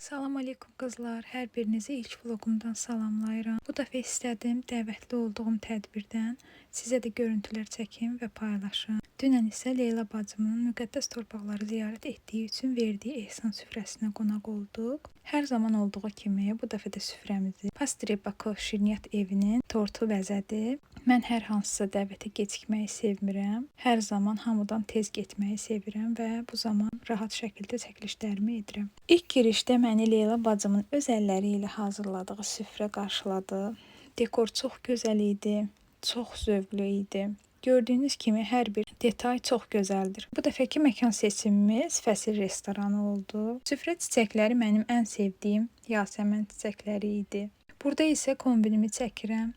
Salam aleykum qızlar, hər birinizi ilk vlogumdan salamlayıram. Bu dəfə istədim dəvətli olduğum tədbirdən sizə də görüntülər çəkim və paylaşım. Dünən isə Leyla bacımın müqəddəs torpaqları ziyarət etdiyi üçün verdiyi ehsan süfrəsinə qonaq olduq. Hər zaman olduğu kimi bu dəfə də süfrəmizi Pastri Bako Şirniyyat evinin tortu bəzədi. Mən hər hansısa dəvətə gecikməyi sevmirəm. Hər zaman hamıdan tez getməyi sevirəm və bu zaman rahat şəkildə çəkilişlərimi edirəm. İlk girişdə məni Leyla bacımın öz əlləri ilə hazırladığı süfrə qarşıladı. Dekor çox gözəl idi, çox zövqlü idi. Gördüyünüz kimi hər bir detay çox gözəldir. Bu dəfəki məkan seçimimiz Fəsil restoranı oldu. Süfrə çiçəkləri mənim ən sevdiyim yasəmən çiçəkləri idi. Burada isə kombinimi çəkirəm.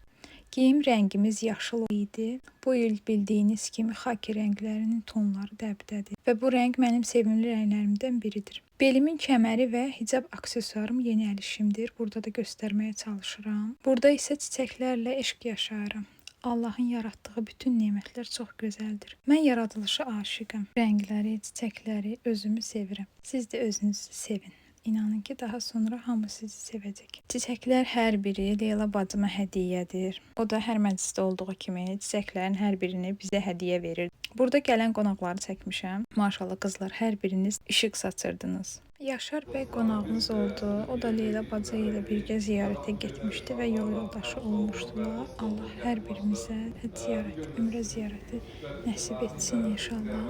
Geyim rəngimiz yaşıl idi. Bu il bildiyiniz kimi xaki rənglərinin tonları dəbdədir və bu rəng mənim sevimli rənglərimdən biridir. Belimin kəməri və hicab aksesuarım yeni əl işimdir. Burada da göstərməyə çalışıram. Burada isə çiçəklərlə eşq yaşayıram. Allahın yaratdığı bütün nemətlər çox gözəldir. Mən yaradılışa aşiqəm. Rəngləri, çiçəkləri, özümü sevirəm. Siz də özünüzü sevin. İnanın ki, daha sonra hamı sizi sevəcək. Çiçəklər hər biri Leyla bacıma hədiyyədir. O da hər məclisdə olduğu kimi çiçəklərin hər birini bizə hədiyyə verir. Burada gələn qonaqları çəkmişəm. Maşallah qızlar, hər biriniz işıq saçırdınız. Yaşar bəy qonağımız oldu. O da Leyla bacı ilə birgə ziyarətə getmişdi və yol yoldaşı olmuşdular. Allah hər birimizə həcc ziyarəti, ümrə ziyarəti nəsib etsin inşallah.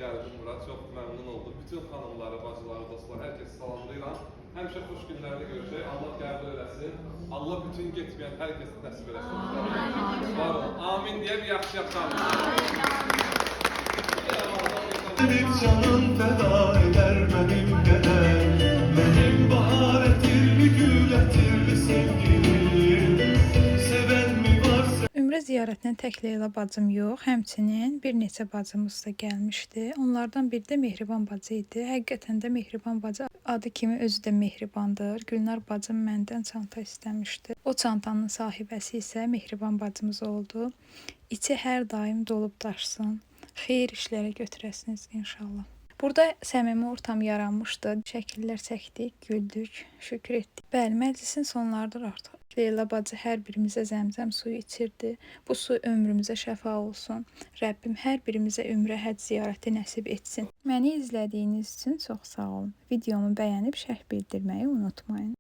Gəldim bura, çox məmnun oldum. Bütün xanımları, bacıları, dostları, hər kəsi salamlayıram. Həmişə xoş günlərdə görüşək. Allah qəbul eləsin. Allah bütün getməyən hər kəsi nəsib eləsin. Amin. Var olun. Amin deyə bir yaxşı-yaxşı amin. Benim canım feda eder benim kadar. Benim bahar etirli gül etirli sevgilim. Seven mi var? Ümrə ziyarətinə tək Leyla bacım yox, həmçinin bir neçə bacımız da gəlmişdi. Onlardan biri də Mehriban bacı idi. Həqiqətən də Mehriban bacı adı kimi özü də mehribandır. Gülnar bacım məndən çanta istəmişdi. O çantanın sahibəsi isə Mehriban bacımız oldu. İçi hər daim dolub daşsın. Xeyir işlərə götürəsiniz inşallah. Burada səmimi ortam yaranmışdı. Şəkillər çəkdik, güldük, şükür etdik. Bəli, məclisin sonlarıdır artıq. Leyla bacı hər birimizə zəmzəm suyu içirdi. Bu su ömrümüzə şəfa olsun. Rəbbim hər birimizə ümrə həcc ziyarəti nəsib etsin. Məni izlədiyiniz üçün çox sağ olun. Videomu bəyənib şərh bildirməyi unutmayın.